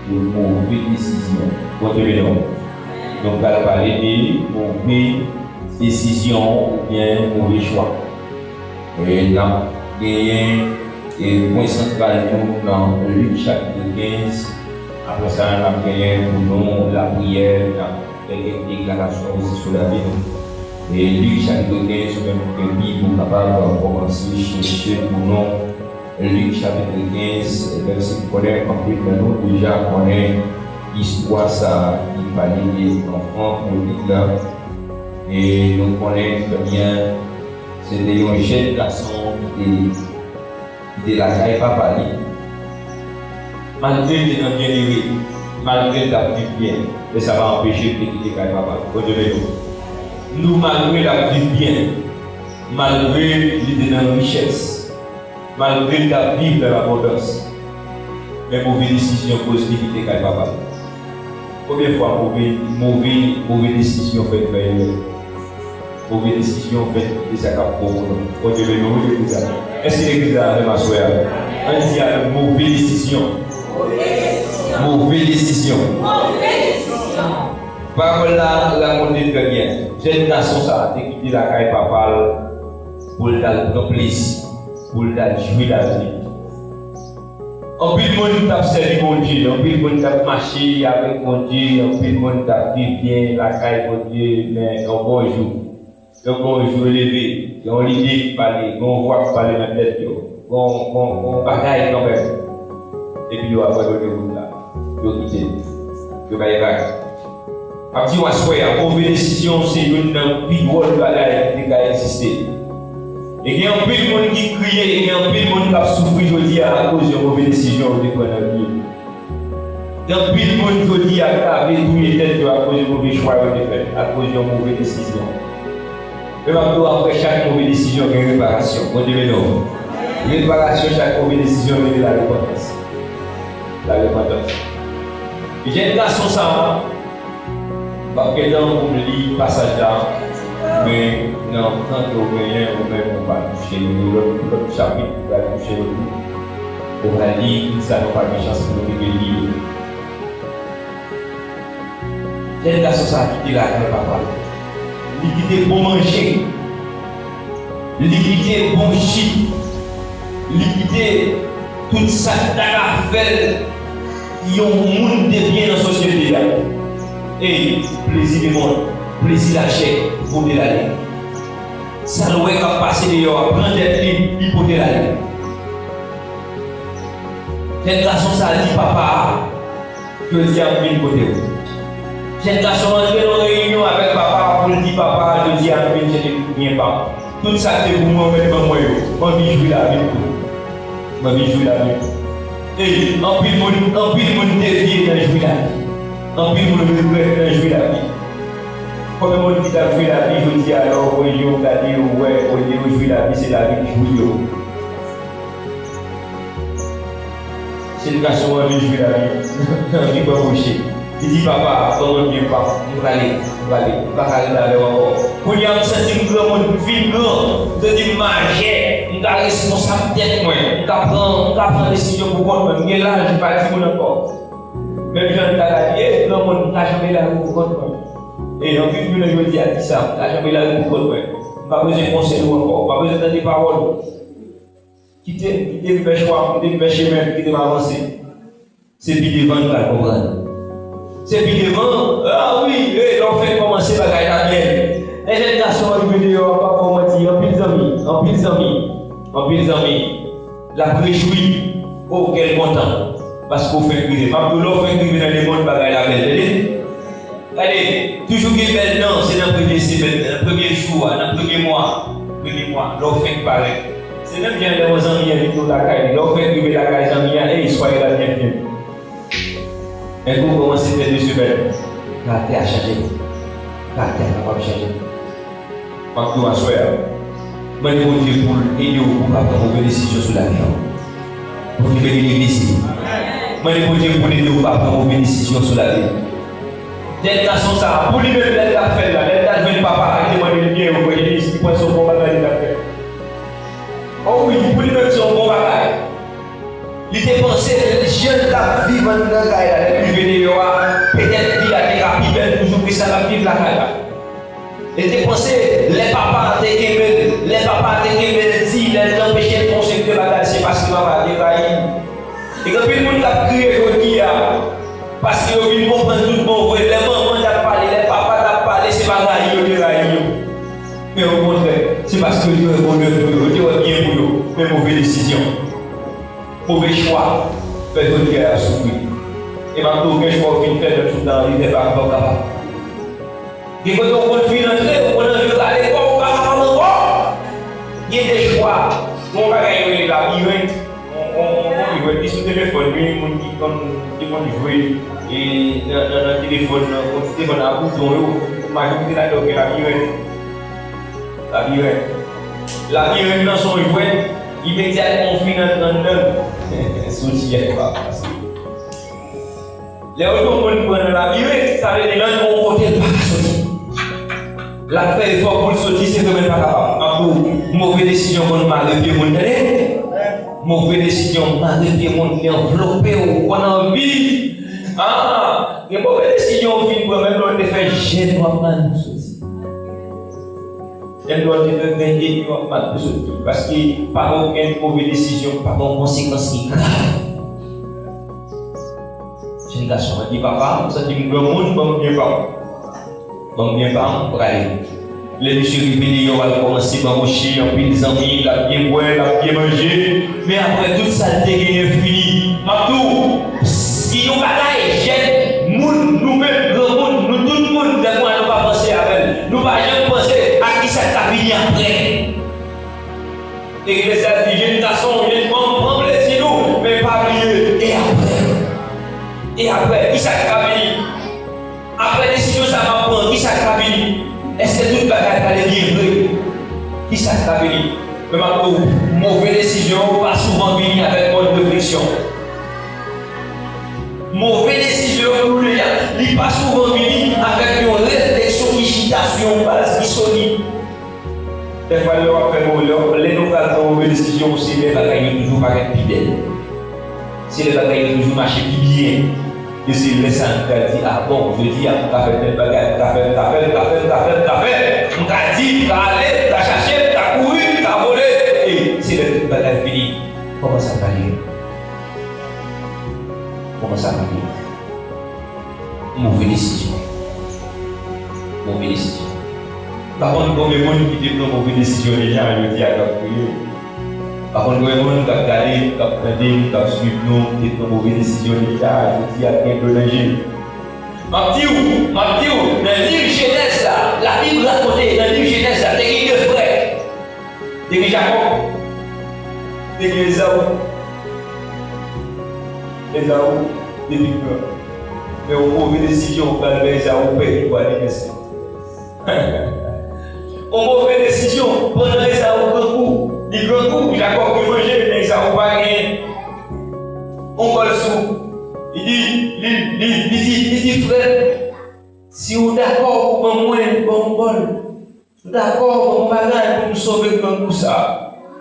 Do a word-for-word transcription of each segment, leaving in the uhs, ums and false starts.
Move desizyon. Bondye beni w. Nou pral pale de move desizyon oubyen move chwa. E n ap genyen e pwen santral nou nan Lik chapit kenz. Apre sa, n ap genyen pou nou lapriyè, n ap fè kèk deklarasyon osi sou lavi nou. E Lik chapit kenz, ou menm ki gen Bib, ou kapab kòmanse chèche pou nou. Lik chapit kenz, vèsè, m konnen anpil nan nou deja konnen istwa sa a ki pale de anfan pwodig la. E nou konnen trè byen, se te yon jèn gason ki te, ki te lakay papa li. Malgre l te nan byenere, malgre l t ap viv byen, men sa pa anpeche l te kite kay papa l. Bondye beni w. Nou, malgre l ap viv byen, malgre li te nan richès, malgre l t ap viv nan labondans, men move desizyon koz li kite kay papa l. Konbyen fwa move, move, move desizyon fè n fè erè? Move desizyon fè n kite sa k ap bon pou nou. Bondye beni w, wi, legliz la. Èske legliz la avè m aswè a? Ann di avè m, move desizyon. Move desizyon. Pawòl la rakonte trè byen. Jèn gason sa a te kite lakay papa l pou l t al pran plezi, pou l t al jwi lavi. Anpil moun t ap sèvi Bondye, anpil moun t ap mache avèk Bondye, anpil moun t ap viv byen lakay Bondye, men yon bon jou, yon bon jou yo leve, gen yon lide ki pale, gen yon vwa ki pale nan tèt yo, gen yon, gen yon, gen yon bagay kanmenm. Epi yo abandone wout la, yo kite l, yo bay vag. M ap di w aswè a, move desizyon se youn nan pi dwòl bagay ki te ka egziste. E gen anpil moun ki kriye, gen anpil moun k ap soufri jodi a akoz yon move desizyon yo te pran nan vi yo. Gen anpil moun jodi a k ta vle touye tèt yo akoz yon move chwa yo te fè, akoz yon move desizyon. Men m ap di w, apre chak move desizyon, gen reparasyon. Bondye beni w. Reparasyon chak move desizyon rele larepantans. Larepantans. Jèn gason sa a, m p ap gen tan pou m li pasaj la, men nan tan ke w genyen, ou menm ou va touche nou, lòt, lòt chapit ou va touche yo tou. Ou va li, sa nou pa gen chans pou nou rive li yo. Jèn gason sa a kite lakay papa l. Li kite bon manje. Li kite bon ji. Li kite tout sa k ta ka fè l yon moun de byen nan sosyete a. E plezi lemond, plezi lachè, pote l ale. Sa l wè k ap pase deyò a, pran tèt li, li pote l ale. Jèn gason sa a di papa a, jodi a m vin kote w. Jèn gason an antre nan reyinyon avèk papa a pou l di papa a, jodi a m vin chèche tout byen pa m. Tout sa k te pou mwen, ou mèt ban mwen yo. M anvi jwi lavi m tou. M anvi jwi lavi m. E anpil moun, anpil moun devye nan jwi lavi. Anpil moun regrèt nan jwi lavi. Konbyen moun ki t ap jwi lavi jodi a, lè w voye je w gade, ou wè, olye yo jwi lavi, se lavi k jwi yo. Jèn gason an anvi jwi lavi, li anvi pran pwoche. Li di, papa, ban mwen byen pa m, m prale, m prale, m pa ka ret avè w ankò. Kounye a, m santi m granmoun, m fin gran, m santi m majè, m ka responsab tèt mwen, m ka pran, m ka pran desizyon pou kont mwen, m gen laj, m pa timoun ankò. Menm jan n ta ka di, e, granmoun, m ka janbe lari pou kont mwen. E anpil jounen jodi a, di sa, m ka janbe lari pou kont mwen. M pa bezwen konsèy ou ankò, m pa bezwen tande pawòl ou. Kite m, kite m fè chwa m, kite m fè chemen m, kite m avanse. Se pi devan n pral konprann. Se pi devan, a wi, e, lè w fenk kòmanse bagay la byen. Lè jèn gason an rive deyò a, m p ap fè w manti, anpil zanmi, anpil zanmi, anpil zanmi, l ap rejwi, o, kè l kontan, paske w fenk rive. M ap di w, lè w fenk rive nan lemonn, bagay la bèl, tande. Gade, toujou gen bèl tan, se nan premye semèn, nan premye jou a, nan premye mwa, premye mwa, lè w fenk parèt. Se menm jan lè yon zanmi envite w lakay li, lè w fenk rive lakay zanmi an, ey, soyez la bienvenue. Men kou w kòmanse fè de semèn, karaktè a chanje. Karaktè a kapab chanje. M ap di w aswè a, mande Bondye pou l ede w pou w pa pran move desizyon sou lavi w. Bondye beni legliz li. Mande Bondye pou l ede w pa pran move desizyon sou lavi w. Jèn gason sa a, pou li menm, lè l t ap fè l la, lè l t al jwenn papa a ki te mande l byen yo, frè Jenis, li panse se yon bon bagay li t ap fè. O wi, pou li menm, se yon bon bagay. Li te panse jan l t ap viv anndan kay la, lè l rive deyò a, petèt vi a te ka pi bèl toujou ke sa l ap viv lakay la. Li te panse lè papa a te kenbe l, lè papa a te kenbe l di, lè l te anpeche l fè yon seri de bagay, se paske papa a te rayi l. E gen anpil moun k ap kriye jodi a, paske yo vin konprann tout bon vre, lè manman t ap pale, lè papa t ap pale, se pa rayi yo te rayi yo. Men okontrè, se paske yo te wè bonè pou yo, yo te wè byen pou yo, men move desizyon. Move chwa fè jodi a y ap soufri. E m ap di w, gen chwa w fin fè, menm si w ta anvi fè pa ankò kapab. Gen kote w konn fin antre, ou konn anvi rale kò w, ou pa kapab ankò. Gen de chwa. Gen yon bagay yo rele labirent. On, on, on, on jwèt li sou telefòn, gen moun ki konn, ki konn jwe e nan, nan, nan telefòn nan, yon ti telefòn a bouton yo, majorite ladan yo gen labirent. Labirent. Labirent nan se yon jwèt, imedyatman w fin antre anndan l, soti a pa fasil. Lè yo di yon moun pran nan labirent, sa vle di nan yon kote l pa ka soti. L ap fè efò pou l soti, se vre, men l pa kapab. M ap di w, move desizyon konn mare pye moun, tande? Move desizyon mare pye moun, li anvlope w, ou konn anvi. Ah, gen move desizyon ou fin pran, menm lè w te fè jèn, w ap mal pou soti. Menm lè w te fè venndemi, w ap mal pou soti. Paske pa gen okenn move desizyon ki pa gen yon konsekans ki grav. Jèn gason an di, "Papa, m santi m granmoun, ban m byen pa m. Ban m byen pa m, m prale." Lè misye rive deyò a, l kòmanse banboche anpil zanmi, l ap byen bwè, l ap byen manje. Men apre tout sa l te genyen fini, m ap di w, si yon bagay, jèn moun, nou menm granmoun, nou tout moun, dèfwa nou pa panse avè l. Nou pa janm panse a kisa k ka vini apre. Eklezyasis di, "Jèn gason, jèn fanm, pran plezi nou, men pa bliye, e apre? E apre, kisa k ka vini? Apre desizyon sa a m ap pran, kisa k ka vini? Èske tout bagay prale byen vre? Kisa k ka vini?" Men m ap di w, move desizyon yo pa souvan vini avèk bòn refleksyon. Move desizyon yo kounye a, li pa souvan vini avèk yon refleksyon ki chita sou yon baz ki solid. Dèfwa, lè w ap fè mo-, lè w, lè nou pral pran move desizyon, se lè bagay yo toujou parèt pi bèl. Se lè bagay yo toujou mache pi byen. E se lè sa a nou pral di, "A bon, jodi a, m ka fè tèl bagay, m ka fè, m ka fè, m ka fè, m ka fè, m ka fè, m ka di, m ka ale, m ka chache, m ka kouri, m ka vole." E se lè tout bagay fini, kòman sa prale? Kòman sa prale? Move desizyon. Move desizyon. M pa konn konbyen moun ki te pran move desizyon deja, jodi a k ap kriye. M pa konn konbyen moun k ap gade, k ap tande, k ap swiv nou, ki te pran move desizyon deja, jodi a gen dlo nan je. M ap di w, m ap di w, nan liv Jenèz la, Labib rakonte, nan liv Jenèz la, te gen de frè. Te gen Jakòb, te gen Ezaou. Ezaou te pi gran. Men yon move desizyon ou pral fè Ezaou pèdi pou alimèsi. Yon move desizyon, pandan Ezaou grangou, li grangou, Jakòb gen manje, men Ezaou pa genyen. Yon bòl sou, li di, li, li, li di, li di, "Frè, si w dakò pou ban mwen, ban m yon bòl." Dakò, bon bagay pou m sove grangou sa.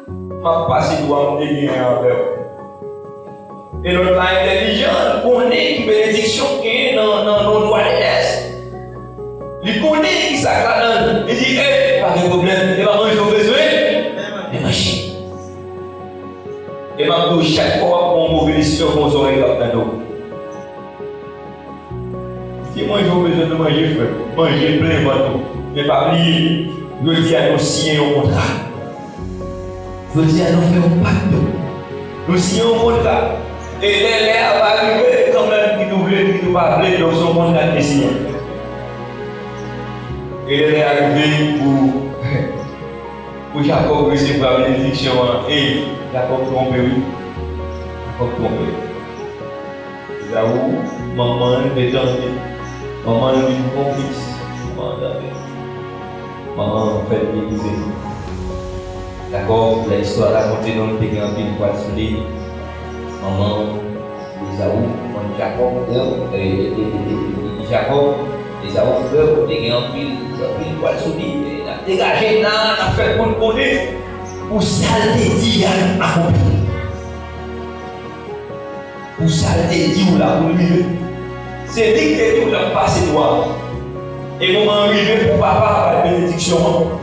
M ap pase dwa m te genyen avè w. E lòt la entèlijan, l konnen ki benediksyon k genyen nan, nan, nan dwa de nès. Li konnen ki sa k ladan l. Li di, "Ey, pa gen pwoblèm, e pa manje w bezwen, men manje." E m ap di w, chak fwa w ap pran yon move desizyon, gon zòrèy k ap tande w. Si manje w bezwen nan manje, frè, manje plen vant ou. Men pa bliye, jodi a nou siyen yon kontra. Jodi a nou fè yon pak. Nou siyen yon kontra. E lè lè a va rive, kanmenm, kit ou vle, kit ou pa vle, donk se yon kontra ki te siyen. E lè lè a rive pou, pou Jakòb resevwa benediksyon an, e Jakòb twonpe, wi. Jakòb twonpe. Ezaou, manman l te tande. Manman l vin konplis. Manman l tande. Manman l fè l derize. Dakò, lè istwa rakonte nou, li te gen anpil pwal sou li. Manman Ezaou, manman Jakòb, frè, e, e, e, e, e, Jakòb, Ezaou, frè, te gen anpil, anpil pwal sou li. E n ap degaje n la, n ap fè moun konnen pou sa l te di a akonpli. Pou sa l te di w la, pou l rive. Se li ki te di w l ap pase dwa. E moman an rive pou papa a bay benediksyon an.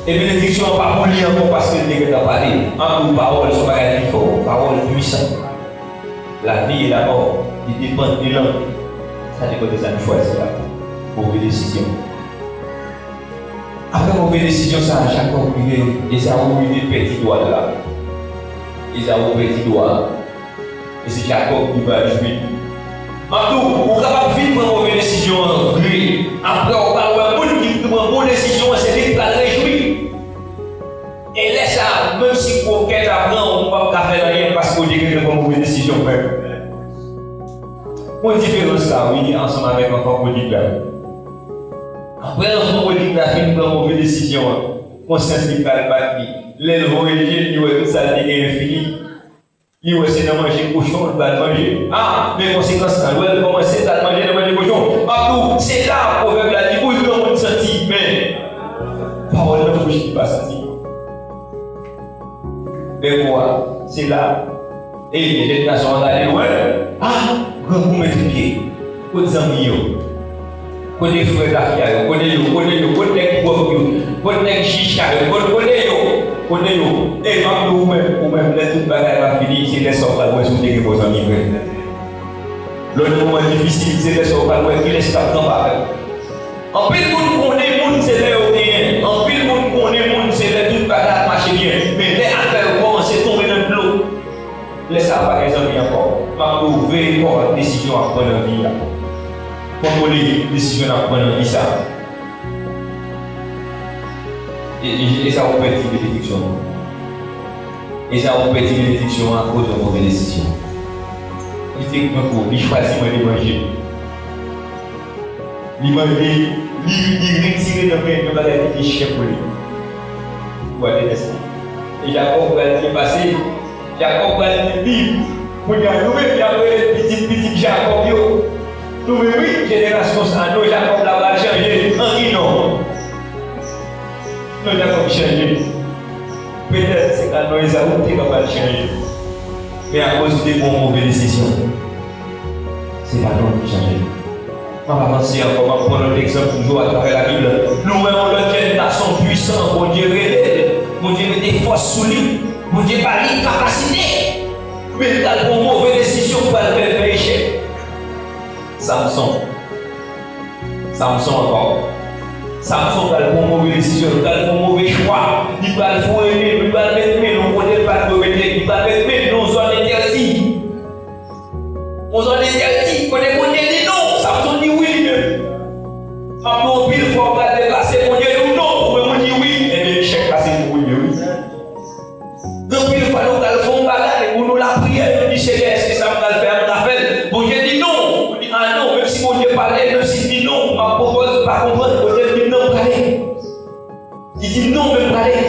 E benediksyon an pa pou li ankò paske l te gentan pale. M ap di w, pawòl se yon bagay ki fò, pawòl pwisan. Lavi e lamò, li depann de lang. Sa depann de sa nou chwazi la. Move desizyon. Apre move desizyon sa a, Jakòb rive, Ezaou rive pèdi dwa l la. Ezaou pèdi dwa l. E se Jakòb ki pral jwi. M ap di w, ou kapab fin pran move desizyon an vre. Apre, ou pral wè moun ki fin pran bon desizyon an, se li k pral rejwi. E lè sa a, menm si kòkèt ap pran w, ou p ap ka fè anyen paske w te gentan pran move desizyon menm. Gon diferans la, wi, ansanm avèk anfan pwodig la. Apre anfan pwodig la fin pran move desizyon an, konsyans li pral bat li. Lè l voye je l, li wè tout sa l te genyen fini. Li wè se nan manje kochon l pral manje. A, men konsekans lan, l wè l kòmanse pral manje nan manje kochon. M ap di w, se la pwovèb la di, bouch granmoun santi, men pawòl nan bouch li pa santi. Men kwa, se la. E jèn gason an gade lwen. A, grangou mete pye. Kot zanmi yo? Kote frè tafya yo? Kote yo? Kote yo? Kote nèg gwòg yo? Kote nèg chicha yo? Kote, kote yo? Kote yo? E m ap di w, ou menm, ou menm, lè tout bagay va fini, se lè sa w pral wè si w te gen bon zanmi vre. Lè w nan moman difisil, se lè sa w pral wè kilès k ap kanpe avè w. Anpil moun konnen moun se lè yo genyen. Anpil moun konnen moun se lè tout bagay ap mache byen. Men lè afè yo kòmanse tonbe nan dlo, lè sa a pa gen zanmi ankò. M ap di w, veye kòrèk desizyon w ap pran nan vi a. Kontwole desizyon w ap pran nan vi sa a. E, e, Ezaou pèdi benediksyon an. Ezaou pèdi benediksyon an akoz yon move desizyon. Li te pran kou, li chwazi manje manje. Li mande, li, li retire nan men yon bagay ki te chè pou li. Ou gade lès la. E Jakòb pral byen pase. Jakòb pral gen Bib. Kounye a, nou menm y ap rele pitit pitit Jakòb yo. Nou menm, wi, jenerasyon sa a, non Jakòb la pral chanje. An ki non? Non Jakòb chanje. Petèt se ka non Ezaou te kapab chanje. Men akoz ou te pran yon move desizyon, se pa non ki chanje. M ap avanse ankò, m ap pran lòt egzanp toujou atravè Labib. Nou wè yon lòt jèn gason pwisan, Bondye rele l. Bondye mete fòs sou li. Bondye ba li kapasite. Men l pral pran yon move desizyon k pral fè l fè echèk. Samson. Samson ankò. Samson pral pran yon move desizyon, li pral fè yon move chwa. Li pral foure men l, li pral met men l yon kote l pa t dwe mete l, li pral met men l nan yon zòn entèdi. Yon zòn entèdi, kote Bondye di non, Samson di wi li menm. M ap di w anpil fwa w pral deplase, Bondye di w non, ou menm ou di wi, ebyen echèk pase pou Bondye wi. Gen anpil fwa nou pral fè yon bagay, pou nou lapriyè, nou di, Senyè, èske sa m pral fè a, m ka fè l? Bondye di non. Ou di, a non, menm si Bondye pale, menm si l di non, m ap konprann, pa konprann, Bondye di m non, m prale. Li di m non, men m prale.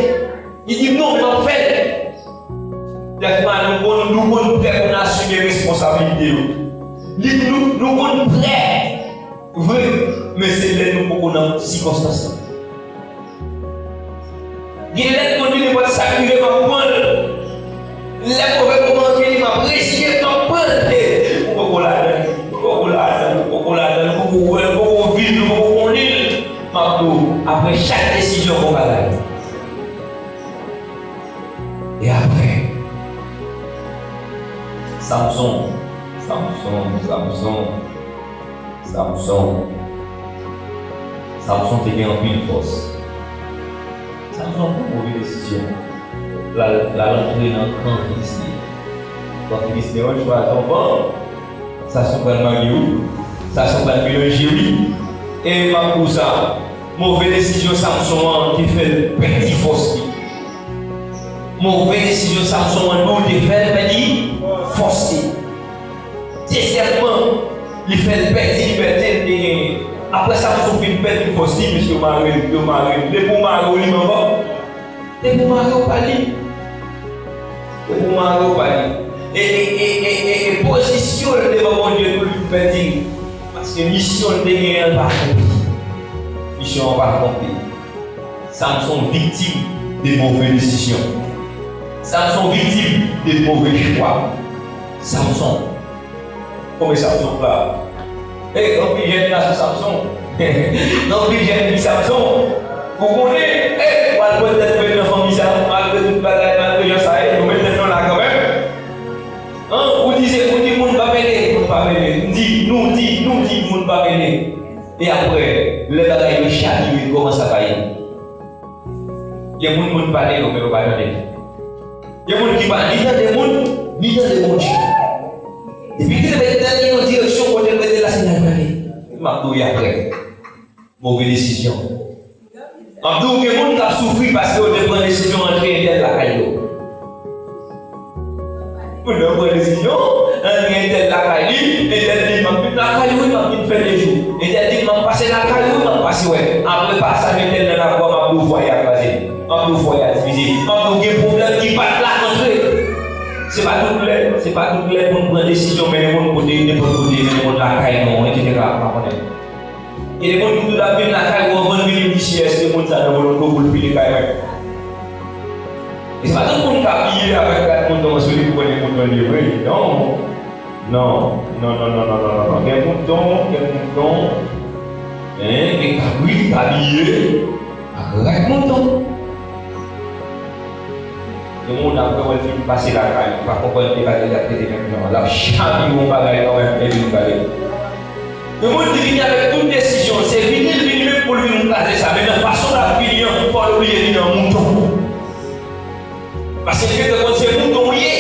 Li di m non, men m ap fè l. Dèfwa, nou konn, nou konn prè pou n asime responsablite yo. Li, nou, nou konn prè vre, men se lè nou poko nan sikonstans lan. Gen lè l konn di nenpòt sa k rive m ap pran l. Lè move moman an vini, m ap reziye m, m ap pran l. Ou poko ladan, ou poko ladan, ou poko ladan, ou poko wè l, ou poko viv, ou poko konnen l. M ap di w, apre chak desizyon, gon bagay. E apre, Samson, Samson, Samson. Samson. Samson te gen anpil fòs. Samson pran move desizyon. L al, l al antre nan kan Filisten. Kan Filisten yo chwazi yon fanm. Samson pral marye wi. Samson pral melanje wi. E m ap di w sa, move desizyon Samson an te fè l pèdi fòs li. Move desizyon Samson an tou te fè l pèdi fòs li. Dezyèmman, li fè l pèdi libète l te genyen. Apre Samson fin pèdi fòs li, mesye yo mare l, yo mare l. Depi w mare w, li manman. Depi w mare w, pa li. Depi w mare w, pa li. E, e, e, e, e, e pozisyon l devan Bondye tou, li pèdi. Paske misyon l te genyen an pa akonpli. Misyon an pa akonpli. Samson viktim de move desizyon. Samson viktim de move chwa. Samson. Konbyen Samson la? Ey, anpil jèn gason Samson. Anpil jèn fi Samson. Ou konnen, ey, w al pran tèt plen nan fanmi sa, malgre tout bagay, malgre jan sa ye, nou met tèt nou la kanmenm. An, ou di se, ou di moun pa mele, moun pa mele. M di, nou di, nou di moun pa mele. E apre, lè bagay yo chavire, kòman sa va ye? Gen moun, moun pale yo, men yo pa tande. Gen moun ki pa ni tande moun, ni tande Bondye. Depi ki te met tèt li nan direksyon kote l mete l la, se la l prale. M ap di w apre. Move desizyon. M ap di w, gen moun k ap soufri paske yo te pran desizyon antre entèl lakay yo. Moun nan pran desizyon, antre entèl lakay li, entèl di, "M ap vin lakay ou, wi, m ap vin fè dejou." Entèl di, "M ap pase lakay ou, wi, m ap pase wè." Apre pasaj entèl nan lakay, m ap di w fwaye a kraze. M ap di w fwaye a divize. M ap di w gen pwoblèm ki pa t la antre. Se pa tout lè, se pa tout lè pou n pran desizyon, mennen moun kote, nenpòt kote, mennen moun lakay nou, etsetera. M pa konnen. Gen de moun ki tou ap vin lakay ou anvan l vini, m di, "Si èske moun sa nan volonte w pou l pile kay mwen?" E se pa tout moun k abiye avèk rad mouton an sou li pou konnen mouton li ye vre. Non. Non. Non, non, non, non, non, non, non. Gen mouton, gen mouton. Hein, gen kabrit k abiye ak rad mouton. Gen moun apre w fin pase lakay, ou pa konprann ki bagay y ap rete menm jan. L ap chavire yon bagay kanmenm, epi l prale. Yon moun ki vini avèk tout desizyon, se vini l vini menm pou l vin kraze sa. Men nan fason l ap vini an, fò l oblije vini an mouton. Paske l gentan konn se mouton l ye.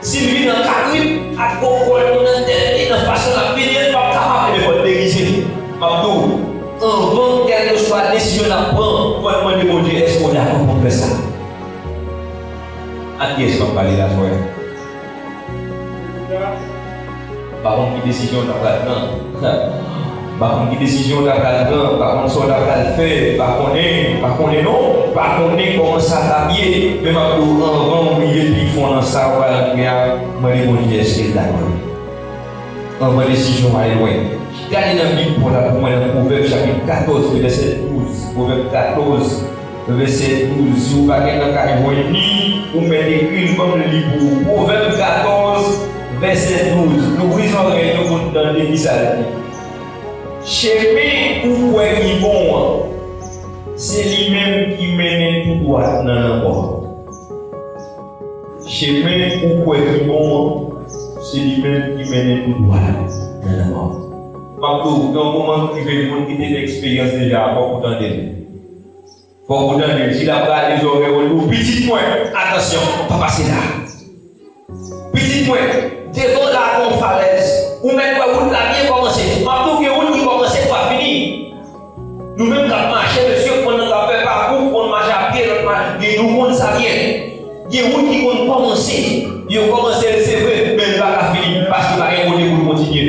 Si l vini an kabrit, ak gwo kò l nan tèt li, nan fason l ap vini an, li p ap kapab, ebyen fò l derize. M ap di w, anvan kèlkeswa desizyon n ap pran, fò n mande Bondye, èske w dakò pou m fè sa? A kiyès m ap pale la, frè? M pa konn ki desizyon w ta pral pran. M pa konn ki desizyon w ta pral pran. M pa konn sa w ta pral fè. M pa konnen. M pa konnen non. M pa konnen kòman sa t ap ye. Men m ap di w, anvan w rive pi fon nan sa w pral antre a, mande Bondye èske l dakò. Anvan desizyon w ale lwen. Gade nan Bib pou w la pou mwen nan Pwovèb chapit katòz, vèsè douz. Pwovèb katòz, vèsè douz. Si w pa gentan ka jwenn li, ou mèt ekri l, ban m li pou ou. Pwovèb katòz, vèsè douz. Louvri zòrèy nou pou n tande ki sa l di. Chemen ou kwè ki bon an, se li menm ki mennen tou dwat nan lanmò. Chemen ou kwè ki bon an, se li menm ki mennen tou dwat nan lanmò. M ap di w, gen yon moman ki rive, moun ki te fè eksperyans deja, fòk ou tande l. Fòk ou tande l. Si l ap rale zòrèy ou, l di w, "Pitit mwen, atansyon, pa pase la. Pitit mwen, devan w la, gen yon falèz. Ou mèt wè wout la byen kòmanse." M ap di w, gen wout ki kòmanse, pa fini. Nou menm k ap mache, mesye, konn nan k ap fè pakou, konn mache a pye, lòt ma-, gen nou konn sa byen. Gen wout ki konn kòmanse, yo kòmanse l, se vre, men l pa ka fini, paske pa gen kote pou l kontinye.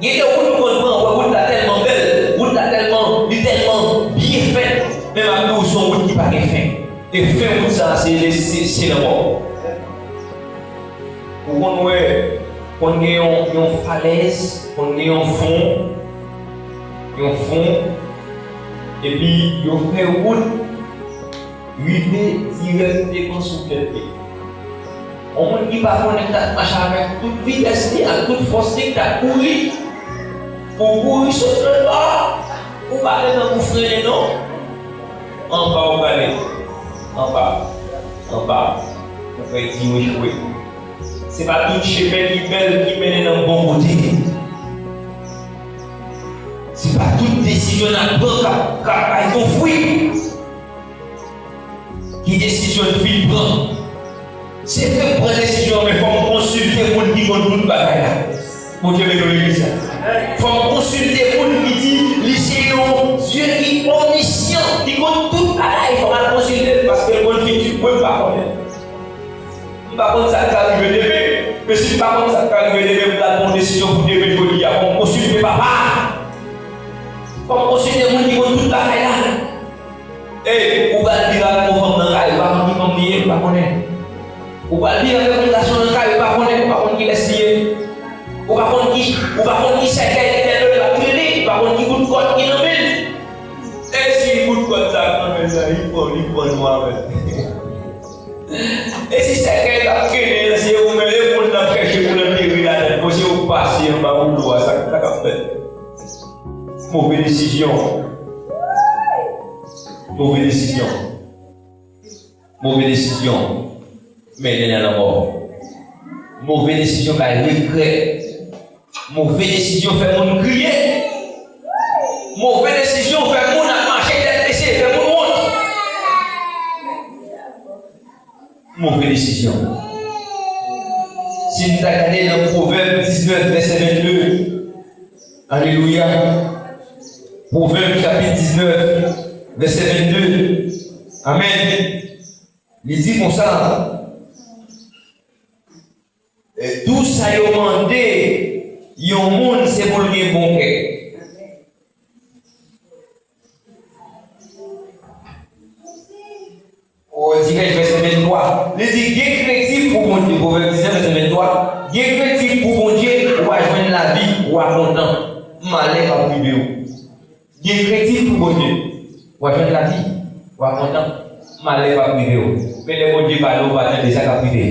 Gen de wout ou konn pran, ou wè wout la tèlman bèl, wout la tèlman, li tèlman byen fèt, men m ap di w, se yon wout ki pa gen fen. E fen wout sa a, se, se, se lanmò. Ou konn wè, konn gen yon, yon falèz, konn gen yon fon, yon fon, epi yo fè wout rive dirèkteman sou tèt li. Yon moun ki pa konnen k t ap mache avèk tout vitès li, ak tout fòs li, k t ap kouri, pou kouri sot lòt bò, ou pa gentan pou frennen non. Anba ou prale. Anba. Anba. Ou fè ti echwe. Se pa tout chemen ki bèl ki mennen nan bon kote. Se pa tout desizyon n ap pran k ap, k ap bay bon fwi. Ki desizyon n fin pran? Se vre m pran desizyon an, men fò m konsilte moun ki konn tout bagay la. Bondye beni w legliz la. Fò m konsilte moun ki di li se yon Dye ki omnisyan, ki konn tout bagay. Fò m al konsilte l paske l konn fiti mwen, m pa konnen. M pa konn sa k ka rive demen, men si m pa konn sa k ka rive demen, m pral pran yon desizyon pou demen jodi a. Fò m konsilte papa. Fò m konsilte moun ki konn tout bagay la. Ey, ou pral vire avèk yon fanm nan kay, ou pa konn ki fanm li ye, ou pa konnen. Ou pral vire avèk yon gason nan kay, ou pa konnen, ou pa konn kilès li ye. Ou pa konn ki, ou pa konn ki sèkèy li gen nan l ap trennen, ou pa konn ki bout kòd ki nan men l. E si bout kòd sa k nan men l la, li pran, li pran nou avè l. E si sèkèy l ap trennen an, se ou menm, e moun l ap chèche pou l Si w pase anba woulo a, sa, sa k ap fèt? Move desizyon. Move desizyon. Move desizyon mennen nan lanmò. Move desizyon bay regrè. Move desizyon fè moun kriye. Move desizyon fè moun ap mache tèt bese, fè moun wont. Move desizyon. Si n ta gade nan Pwovèb diznèf, vèsè vennde, alelouya. Pwovèb chapit diznèf, vèsè vennde. Amèn. Li di konsa, tou sa yo mande yon moun, se pou l gen bon kè. O, di vèsè venntwa. Li di, gen krentif pou Bondye. Pwovèb diznèf, vèsè venntwa. Gen krentif pou Bondye, w a jwenn lavi, w a kontan. Malè p ap rive w. Gen krentif pou Bondye, w a jwenn lavi, w a kontan. Malè p ap rive w. Men lè Bondye pale, w pa tande, sa k ap rive?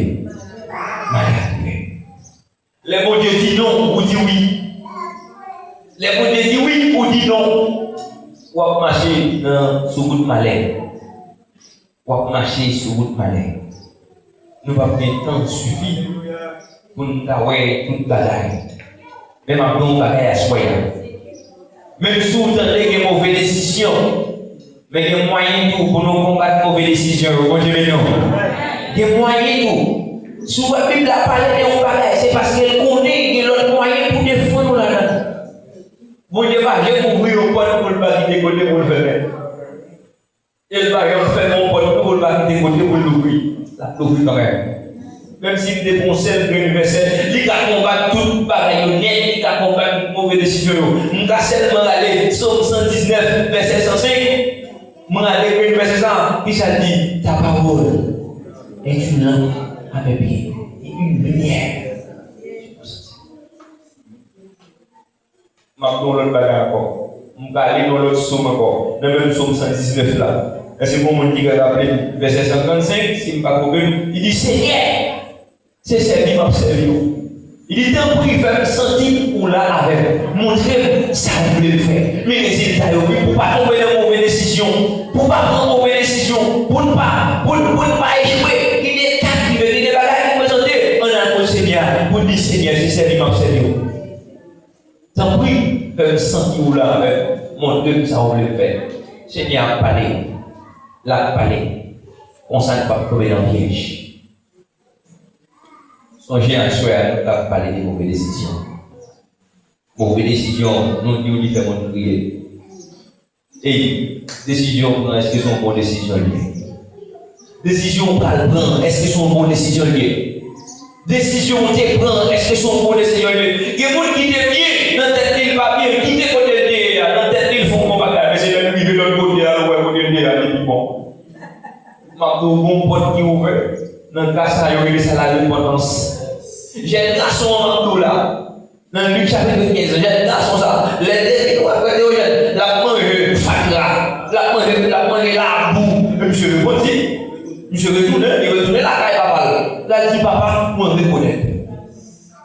Malè ap rive. Lè Bondye di non, ou di wi. Lè Bondye di wi, ou di non. W ap mache nan, sou wout malè. W ap mache sou wout malè. Nou p ap gen tan sifi pou n ta wè tout bagay. Men m ap di w yon bagay aswè a. Menm si w tande gen move desizyon, men gen mwayen tou pou nou konbat move desizyon yo. Bondye beni w. Gen mwayen tou. Si w wè Bib la pale de yon bagay, se paske l konnen gen lòt mwayen pou defann ou ladan l. Bondye pa janm ouvri yon pòt pou l pa kite kote pou l fèmen. E l pa janm fèmen yon pòt tou pou l pa kite kote pou l louvri. L ap louvri kanmenm. Menm si l te pran yon sèl grenn vèsè, li ka konbat tout bagay yo nèt, li ka konbat tout move desizyon yo. M ka sèlman rale Sòm san diznèf, vèsè san senk. M rale grenn vèsè sa, ki sa l di? Ta parole est une lampe à mes pieds et une lumière. M ap di yon lòt bagay ankò. M prale yon lòt sòm ankò. Nan menm sòm san diznèf la. Èske gon moun ki ka raple m vèsè san trannsenk, si m pa twonpe m? Li di, Senyè, se sèvi m ap sèvi w. Li di, tanpri, fè m santi ou la avè m. Montre m sa w vle m fè. Men rezilta yo, wi, pou w pa tonbe nan move desizyon. Pou w pa pran move desizyon. Pou n pa, pou n, pou n pa echwe. Gen de ka k rive, gen de bagay ki prezante. Ann al kot Senyè a. Pou n di, Senyè, se sèvi m ap sèvi w. Tanpri, fè m santi ou la avè m, montre m sa w vle m fè. Senyè ap pale, l ap pale. Konsa n p ap tonbe nan pyèj. Sonje aswè a, nou t ap pale de move desizyon. Move desizyon, nou di w li fè moun kriye. Ey, desizyon w pran, èske se yon bon desizyon l ye? Desizyon w pral pran, èske se yon bon desizyon l ye? Desizyon w te pran, èske se yon bon desizyon l ye? Gen moun ki te byen nan tèt li, l pa byen, kite kote l te ye a, nan tèt li l fè yon bon bagay, men se lè l rive lòt kote a, l wè kote l te ye a, li pi bon. M ap di w, gon pòt ki ouvè nan ka sa yo rele sa larepantans. Jèn gason an, m ap di w la, nan Lik chapit kenz, jèn gason sa, lè l leve, w ap wè Teyojèn, l ap manje fatra, l ap manje, l ap manje labou. Men misye repanti. Misye retounen, li retounen lakay papa l. L al di, Papa, mwen rekonèt.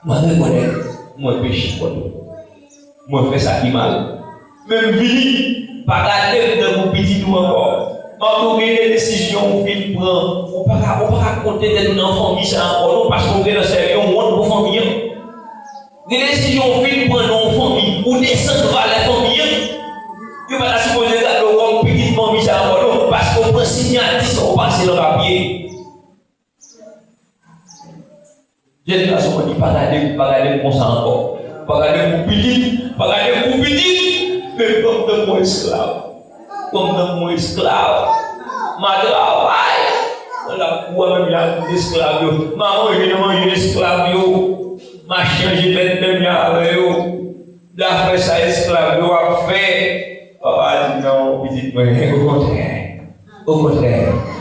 Mwen rekonèt. Mwen peche kont ou. Mwen fè sa ki mal. Men m vini, pa gade m tankou pitit ou ankò. M ap di w, gen de desizyon ou fin pran. Ou pa ka, ou pa ka konte tèt ou nan fanmi sa ankò non, paske w gentan sèvi yon wont pou fanmi an. Gen desizyon ou fin pran nan yon fanmi, ou desann valè fanmi an. Yo pa ta sipoze gade w kòm pitit fanmi sa ankò non, paske w pran siyati sa w pase nan papye. Jèn gason an di, pa gade m, pa gade m konsa ankò. Pa gade m kou pitit, pa gade m kou pitit, men pran m tankou yon esklav. Pran m tankou yon esklav. M a travay nan lakou a menm jan ak esklav yo. M a manje nan manje esklav yo. M a chanje mèt menm jan avè yo. Dafè sa esklav yo ap fè, papa a di, non, pitit mwen, okontrè, okontrè.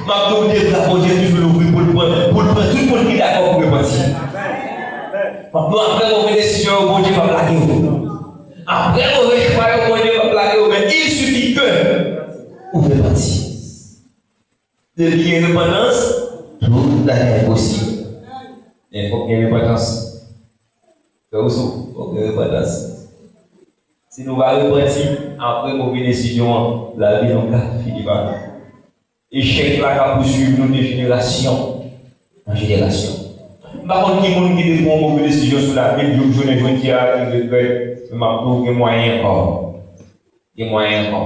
M ap di w, de la Bondye toujou louvri pou l pran, pou l pran tout moun ki dakò pou repanti. M ap di w, apre move desizyon yo, Bondye p ap lage w. Apre move chwa yo, Bondye p ap lage w, men il suffit que ou repanti. Depi gen repantans, tout bagay posib. Men fòk gen repantans. Ou sou, ou gen repantans. Si nou pa repanti, apre move desizyon an, lavi nou ka fini pa nou. Echèk la ka pouswiv nou de jenerasyon an jenerasyon. M pa konn ki moun ki te pran yon move desizyon sou lavi l, jouk jounen jodi a, ki regrèt, men m ap di w, gen mwayen ankò. Gen mwayen ankò.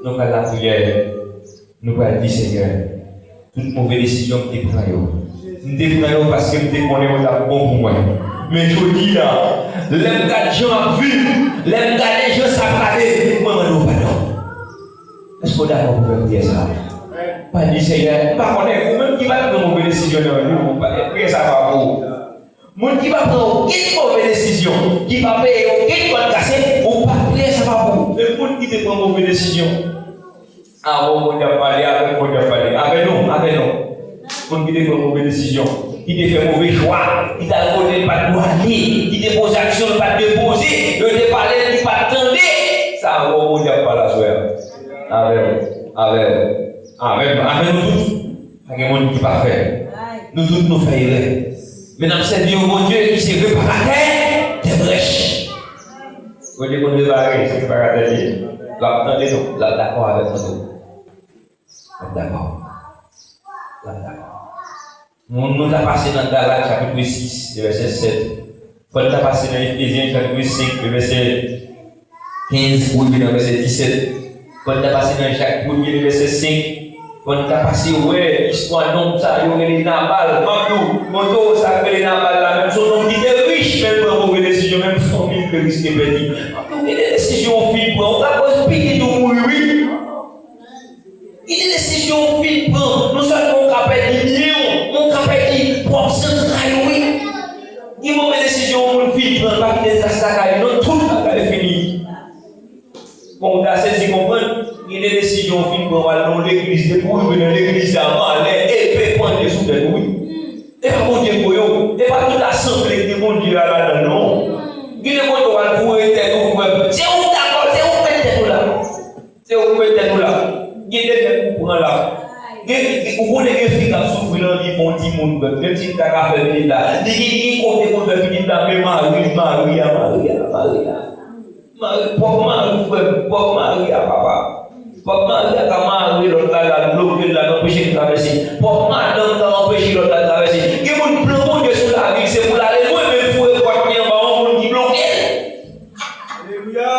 Nou pral lapriyè, nou pral di, Senyè, tout move desizyon m te pran yo, m te pran yo paske m te konnen yo t ap bon pou mwen. Men jodi a, lè m gad jan m ap viv, lè m gade jan sa prale, mwen mande w padon. Èske w dakò pou fè priyè sa a? Pa di, Senyè, m pa konnen, ou menm ki pa t pran move desizyon nan vi w, priyè sa a pa pou ou. Moun ki pa pran okenn move desizyon, ki pa peye okenn kòd kase, ou pa, priyè sa pa pou ou. Men moun ki te pran move desizyon, a, bon, Bondye ap pale, avè m Bondye ap pale, avè nou, avè nou. Moun ki te pran move desizyon, ki te fè move chwa, ki t al kote l pa t dwe ale, ki te poze aksyon l pa t dwe poze, yo te pale l, li pa t tande. Sa a, bon, Bondye ap pale aswè a. Avè w, avè w, avè m, avè nou tout. Pa gen moun ki pafè. Nou tout nou fè erè. Men n ap sèvi yon Bondye ki se reparatè dè brèch. Bondye konn repare, se reparatè li ye. L ap tande nou, l ap dakò avèk nou tou. L ap dakò. L ap dakò. Nou, nou ta pase nan Galat chapit sis, vèsè sèt. Fò n ta pase nan Efezyen chapit senk, vèsè kenz pou rive nan vèsè disèt. Fò n ta pase nan Jak premye, vèsè senk. Fò n ta pase wè istwa nonm sa yo rele Nabal. M ap di w, montre w sa k rele Nabal la, menm se yon nonm ki te rich, men l pran move desizyon, menm fanmi l te riske pèdi. M ap di w, gen de desizyon w fin pran, ou ka koz pitit ou mouri, wi. Gen de desizyon w fin pran, non sèlman w ka pèdi byen w, men w ka pèdi pwòp zantray ou, wi. Gen move desizyon yon moun fin pran, l pa kite tras lakay li, non, tout bagay fini. Bon, w ta sezi konprann, gen de desizyon w fin pran, w al nan yon legliz, depi w rive nan legliz la, malè, epe panye sou tèt ou, wi. E pa Bondye k voye w, e pa tout asanble ki gen Bondye a ladan l, non. Gen de kote w al foure tèt ou, frè m. Se ou k dakò, se ou k met tèt ou la. Se ou k met tèt ou la. Gen de nèg ou pran la. Gen, gen, ou konnen gen fi k ap soufri nan vi fè yon timoun, frè m. Menm si l ta ka fè pitit la. Li gen, gen kote pou l fè pitit la, men mari, mari a, mari a, mari a. Mari, pwòp mari, frè m, pwòp mari a, papa. Pwòp mari a ka mare lòt la, l al bloke l, l al anpeche l travèse. Pwòp madanm ka anpeche lòt la travèse. Gen moun plan Bondye sou lavi l, se pou l ale lwen, men l foure pòt li anba yon moun ki bloke l. Alelouya.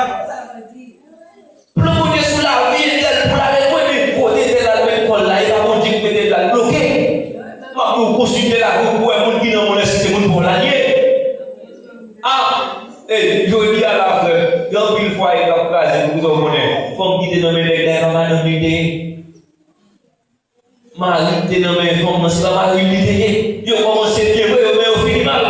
Plan Bondye sou lavi entèl pou l ale lwen, men kote entèl al met kò l la, e pa Bondye ki mete l la, l bloke. M ap di w, konsilte lavi w pou w wè moun ki nan mòn, èske se moun pa w la l ye? A, e, jodi a la, frè, gen anpil fwaye k ap kraze, pou sa w konnen, fanm ki te nan men nèg la, e pa madanm li te ye. Mari ki te nan men fanm nan, se pa mari li te ye. Yo kòmanse byen vre, yo, men yo fini mal.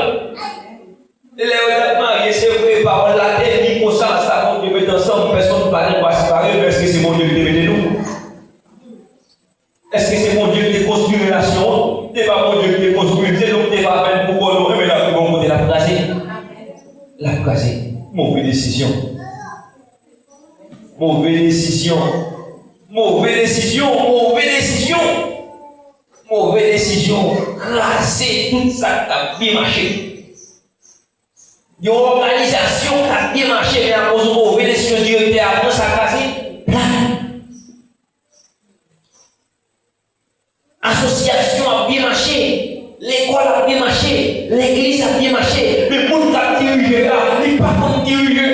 E lè yo t ap marye, se vre, pawòl la te di konsa, sa Bondye met ansanm, pèsonn pa gen dwa separe, men èske se Bondye ki te mete nou? Èske se Bondye ki te konstwi relasyon an? Se pa Bondye ki te konstwi l, se nou ki te pa fè l pou kò nou, men l ap rive yon kote l ap kraze. L ap kraze. Move desizyon. Move desizyon. Move desizyon. Move desizyon. Move desizyon. Kraze tout sa k t ap byen mache. Yon òganizasyon k ap byen mache, men akoz yon move desizyon direktè a pran, sa kraze. Plat. Asosyasyon ap byen mache, lekòl ap byen mache, legliz ap byen mache, men moun k ap dirije a, li pa konn dirije,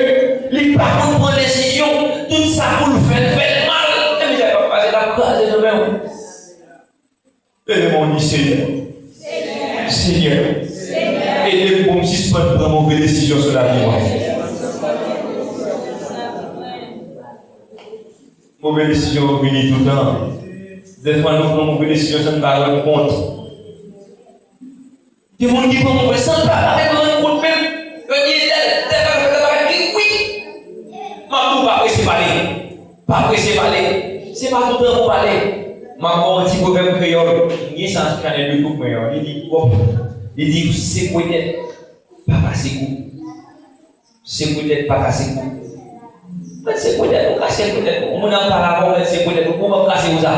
li pa konn pran desizyon, tout sa pou l fè, l fè l mal. E mizè k ap pase, l ap kraze nan men w. Leve men w, di, Senyè, Senyè, ede m pou m sispann pran move desizyon sou lavi mwen. Move desizyon yo vini toutan. Dèfwa nou pran move desizyon san n pa rann kont. Gen moun ki pran move san n pa, pa menm rann kont menm. Yo di tèl, tèl bagay, tèl bagay, li wi. M ap di w pa prese pale. Pa prese pale. Se pa tout tan pou pale. M ap ba w yon ti pwovèb kreyòl. M gen sa sou chanèl YouTube mwen an. Li di, wòp. Li di, sekwe tèt, pa kase kou. Sekwe tèt, pa kase kou. Mwen sekwe tèt ou, kase kou tèt ou. Moun ap pale avè w, mwen sekwe tèt ou, kouman m kase kou sa?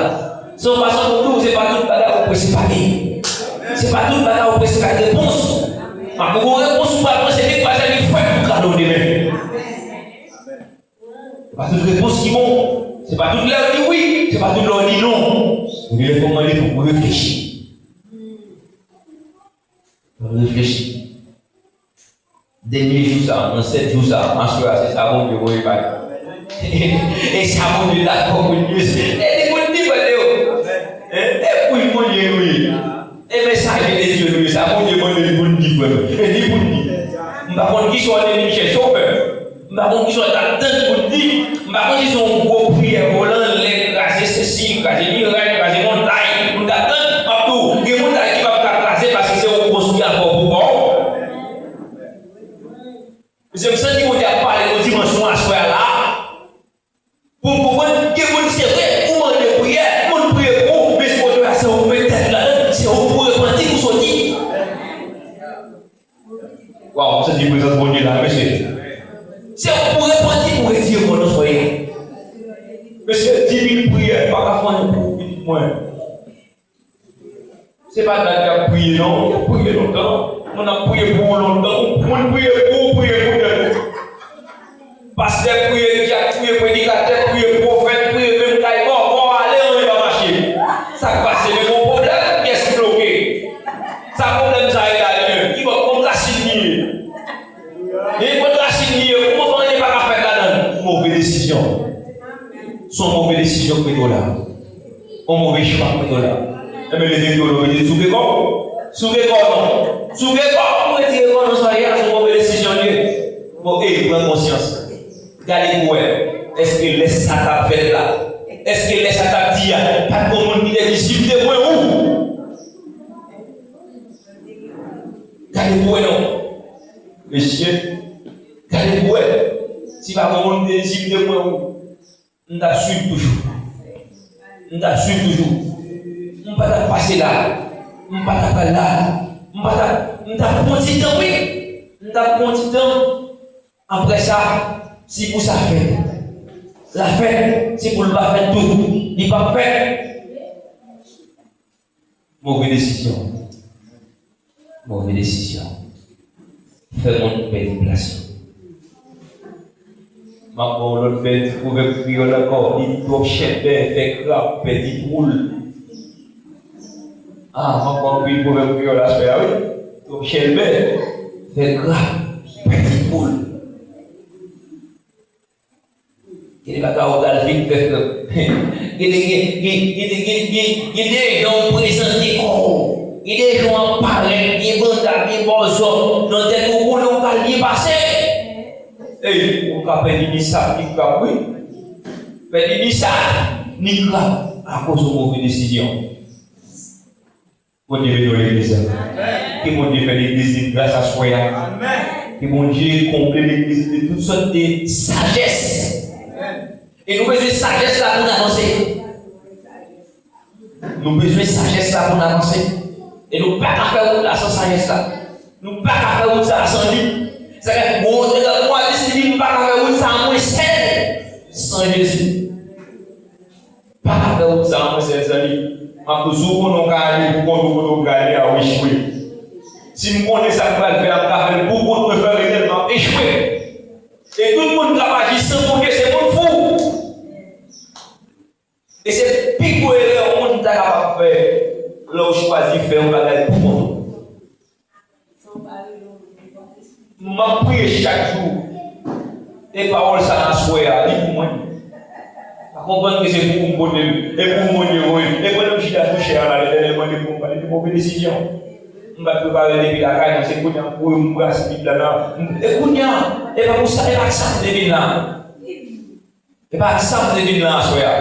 Se yon fason pou di w, se pa tout bagay ou prese pale. Se pa tout bagay ou prese bay repons. Paske gon repons ou pral pran, se li k pral sèvi fwèt pou kado demen. Se pa tout repons ki bon. Se pa tout lè w di wi, se pa tout lè w di non. Gen lè fò w mande, fò w reflechi. Fò w reflechi. Dènye jou sa, nan sèt jou sa, aswè a, se sa Bondye voye bay. E sa Bondye dakò pou n di, e li pou n di, frè yo. E pou l Bondye nou ye. E mesaje de Dye nou ye, sa Bondye mande n pou n di, frè. E li pou n di. M pa konn kisa w te vin chèche w, frè. M pa konn kisa w t ap tann pou n di. M pa konn si se yon gwo priyè volan, lè kraze sesi, kraze miray, kraze montay. M t ap tann, m ap di w, gen montay ki p ap ka kraze paske se yon konstwi a fè w pou kò w. Mesye, m santi Bondye ap pale nan dimansyon aswè a la. Pou m konprann, gen moun se vre, ou mande priyè, moun priye pou ou, men se kote a se ou k met tèt ladan, se ou k pou repanti pou soti. Waw, m santi prezans Bondye la, mesye. Se ou k pou repanti pou retire kò w nan soyè. Mesye, di mil priyè, m pa ka fè anyen pou ou, pitit mwen. Se pa dat y ap priye non, y ap priye lontan. Moun ap priye pou ou lontan. Moun priye pou ou, priye pou tèt ou. Pastè priye, dyak priye, predikatè priye, pwofèt priye, menm kay bò, kò ale, anyen pa mache. Sa k pase, men gon pwoblèm, pyès bloke. Sa pwoblèm sa ye la li menm? Ki bò, kot rasin li ye? Men kot rasin li ye, kòman fè anyen pa ka fèt ladan l? Move desizyon. Se yon move desizyon k mete w la. Yon move chwa k mete w la. Enben, leve pye w, leve pye, souke kò w. Souke kò w non. Souke kò w pou retire kò w nan sa ye a, se yon move desizyon li ye. Bon, ey, pran konsyans. Gade pou wè. Èske lè sa t ap fèt la? Èske lè sa t ap di a, pa t gon moun ki te di, "Si m te mwen ou"? Gade pou wè non. Mesye, gade pou wè. Si pa gon moun ki te di, "Si m te mwen ou." M t ap swiv toujou. M t ap swiv toujou. M pa t ap pase la. M pa t ap al la. M pa t ap, m t ap pran ti tan, wi. M t ap pran ti tan. Apre sa, si pou sa fèt, l a fèt. Si pou l pa fèt tou, li p ap fèt. Move desizyon. Move desizyon. Fè moun pèdi plas yo. M ap ba w lòt bèl ti pwovèb kreyòl ankò. Li di twòp chèlbè fè krab pèdi twoul. Ah, m ap ba w anpil pwovèb kreyòl aswè a, wi. Twòp chèlbè fè krab pèdi twoul. Gen de bagay ou pral fin fè, frè m. Gen de, gen, gen, gen de, gen, gen, gen de jan ou prezante kò w. Gen de jan w ap parèt, gen banda, gen bòzò. Nan tèt ou, ou konnen ou pral byen pase. Ey, ou ka pèdi bisap ni krab, wi. Pèdi bisap ni krab akoz yon move desizyon. Bondye beni w, legliz la. Ke Bondye fè legliz li gras aswè a. Ke Bondye konble legliz li de tout sòt de sajès. E nou bezwen sajès la pou n avanse. Nou bezwen sajès la pou n avanse. E nou pa ka fè wout la san sajès la. Nou pa ka fè wout sa a san li. Sa fè, bon, nou a deside nou pa ka fè wout sa a mwen sèl san Jezi. Pa ka fè wout sa a mwen sèl, zanmi. M ap toujou konnen w ka ale pou kont ou kote w prale a, w echwe. Si m konnen sa m pral fè a, m ka fè l pou kont mwen, frè Renel, m ap echwe. E tout moun k ap aji san Bondye, se moun fou. E se pi gwo erè yon moun ta kapab fè lè w chwazi fè yon bagay pou kont ou. M ap priye chak jou. E pawòl sa a aswè a, li pou mwen. Pa konprann ke se pou ou m pote l, e pou ou Bondye voye l. E pandan m chita sou chè a la, Letènèl mande pou m pale de move desizyon. M pa t prepare depi lakay mwen, se kounye a m kouri m brase Bib la nan. E kounye a, e pa pou sa, e pa ak sa m te vin la. E pa ak sa m te vin la aswè a.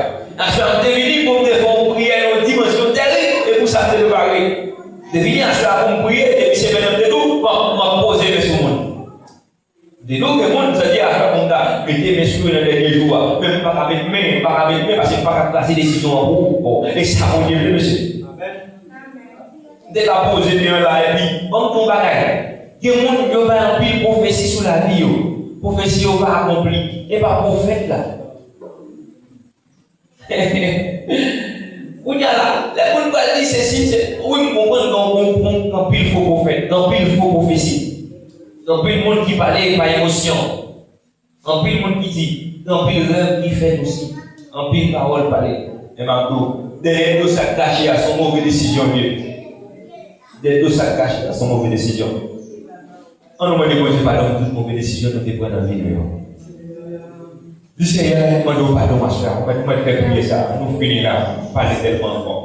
Aswè a m te vini pou m te fè yon priyè nan yon dimansyon tèrib, e pou sa m te prepare. M te vini aswè a pou m priye, depi semèn nan m te di w, m ap, m ap poze men sou moun. M te di w gen moun, sa di aswè a pou m ta mete men sou yo nan dènye jou a. Men m pa ka met men, m pa ka met men, paske m pa ka kraze desizyon an pou ou. Bon, e sa Bondye vle, mesye. M te ka poze men an la, epi, ban m di w yon bagay. Gen moun, yo bay anpil pwofesi sou lavi yo. Pwofesi yo pa akonpli. E pa pwofèt la. Kounye a la, lè moun pral di sesi, se, wi, m konprann gen, gen, gen, gen anpil fo pwofèt, gen anpil fo pwofesi. Gen anpil moun ki pale pa emosyon. Anpil moun ki di, gen anpil rèv ki fèt osi. Anpil pawòl pale. Men m ap di w, dèyè do sa k kache a, se yon move desizyon l ye. Dèyè do sa k kache a, se yon move desizyon. Ann nou mande Bondye padon pou tout move desizyon nou te pran nan vi nou yo. Di, Senyè, mande w padon aswè a. Ou mèt, ou mèt fè priyè sa a. Nou fini la. Pale tèlman ankò.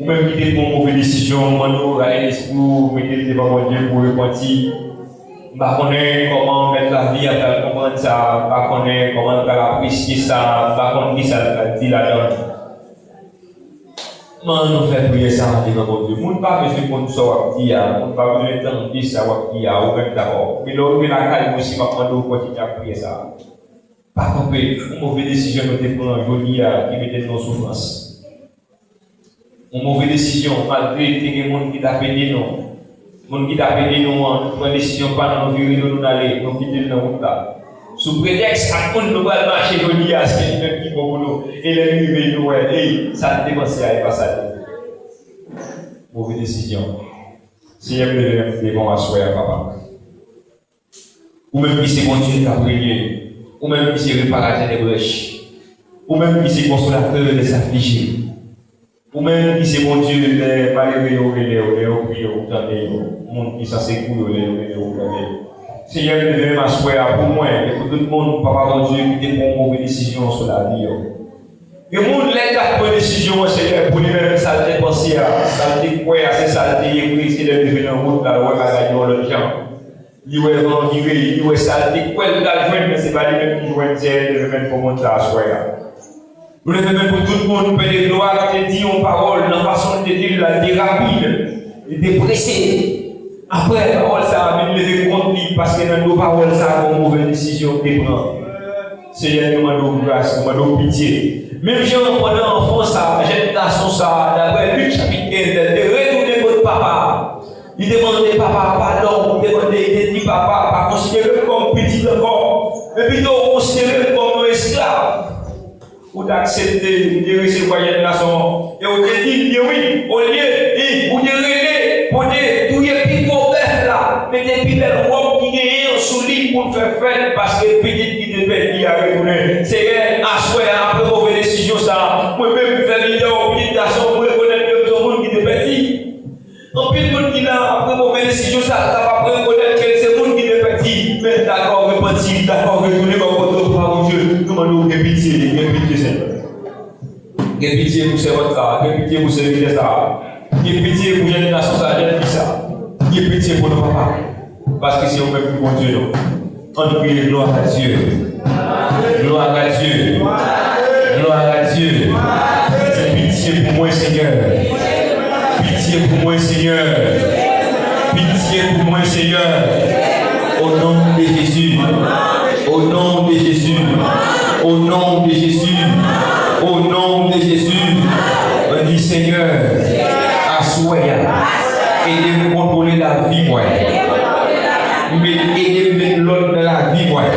Ou menm ki te pran yon move desizyon, mande w rale lespri w, mete l devan Bondye pou w repanti. M pa konnen kòman mèt lavi a pral konprann sa, m pa konnen kòman l pral apresye sa, m pa konn kisa l pral di ladan l. Men ann nou fè priyè sa a devan Bondye. Moun pa bezwen konn sa w ap di a, moun pa bezwen tande sa w ap di a, ou menm dabò. Men lè w rive lakay ou osi, m ap mande w kontinye ak priyè sa a. Pa kanpe, yon move desizyon nou te pran jodi a ki mete n nan soufrans. Yon move desizyon, malgre te gen moun ki t ap ede nou. Moun ki t ap ede nou an, nou pran desizyon pa nou, nou vire do nou, n ale, nou kite l nan wout la. Sou pretèks ak moun nou pral mache jodi a, se li menm ki bon pou nou. E lè n rive, nou wè, ey, sa n te panse a, e pa sa l ye. Move desizyon. Senyè, m leve men m devan w aswè a, papa. Ou menm ki se Bondye k ap renye. Ou menm ki se reparatè dè brèch. Ou menm ki se konsolatè dè aflije. Ou menm ki se Bondye lè malere yo rele w, lè yo kriye w, ou tande yo. Moun ki sanse pou yo, lè yo rele w, ou tande yo. Senyè, m leve men m aswè a pou mwen e pou tout moun, papa Bondye, ki te pran yon move desizyon sou lavi yo. Gen moun, lè l t ap pran desizyon an, Senyè, pou li menm, sa l te panse a, sa l te kwè a, se sa l te ye vre, se lè l rive nan wout la, l wè bagay yo yon lòt jan. Li wè van vire, li wè sa l te kwè l t al jwenn, men se pa li menm ki jwenn, Senyè, leve men pou moun sa aswè a. Nou leve men pou tout moun, Pè de glwa, ki te di yon pawòl, nan fason l te di l la, li te rapid, li te prese. Apre pawòl sa a, vin leve kont li, paske nan do pawòl sa a, gen yon move desizyon l te pran. Senyè, nou mande w gras, nou mande w pitye. Menm jan pandan anfan sa a, jèn gason sa a, daprè Lik chapit kenz, lè l te retounen kot papa a, li te mande papa a padon, li te mande, li te di, papa, pa konsidere m kòm pitit ankò, men pito konsidere m kòm yon esklav. Ou t aksepte, ou te resevwa jèn gason an. E ou te di l byen wi, olye, e, ou te rele pou te touye pi gwo bèf la, mete pi bèl wòb ki genyen an sou li pou l fè fèt, paske pitit ki te pèdi a retounen. Senyè, aswè a, apre move desizyon sa a, mwen menm m fè lidè w, pitit gason, m rekonèt ke m se yon moun ki te pèdi. Anpil moun ki la, apre move desizyon sa, kapab rekonèt ke l se moun ki te pèdi, men l dakò repanti, l dakò retounen bò kote w, papa Bondye, nou mande w gen pitye, gen pitye, Senyè. Gen pitye pou sèvant sa a, gen pitye pou sèvitè sa a. Gen pitye pou jèn gason sa a, jèn fi sa a. Gen pitye pou nou, papa. Paske se ou menm ki Bondye nou. Ann priye, gloire à Dieu. Gloire à Dieu. Gloire à Dieu. Di pitye pou mwen, Senyè. Pitye pou mwen, Senyè. Pitye pou mwen, Senyè. Au nom de Jésus. Au nom de Jésus. Au nom de Jésus. Au nom de Jésus. Di, Senyè, aswè a, ede m kontwole lavi mwen. Men ede m met lòd nan lavi mwen.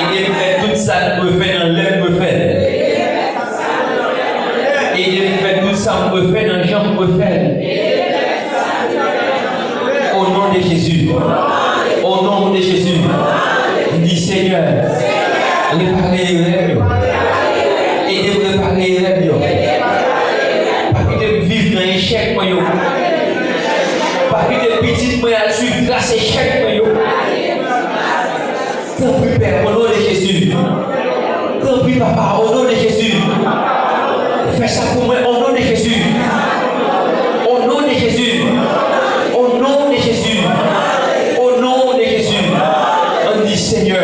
Ede m fè tout sa m dwe fè nan lè m dwe fè l. Ede m fè tout sa m dwe fè nan jan m dwe fè l. Au nom de Jésus. Au nom de Jésus. Di, Senyè, repare erè m yo. Ede m repare erè m yo. Pa kite m viv nan echèk mwen yo. Pa kite pitit mwen al swiv tras echèk mwen yo. Tanpri, Pè, au nom de Jésus. Tanpri, Papa, au nom de Jésus. Fè sa pou mwen, au nom de Jésus. Au nom de Jésus. Au nom de Jésus. Au nom de Jésus. Ann di, Senyè,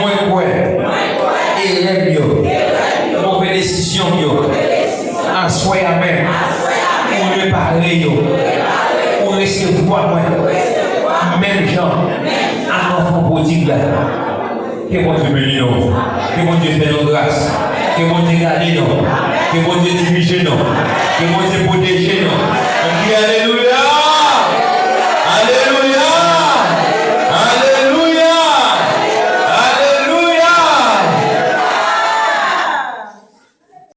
mwen kwè erè m yo, move desizyon m yo, aswè a menm, ou repare yo, ou resevwa mwen, menm jan ak anfan pwodig la. Ke Bondye beni nou. Ke Bondye fè nou gras. Ke Bondye gade nou. Ke Bondye dirije nou. Ke Bondye pwoteje nou.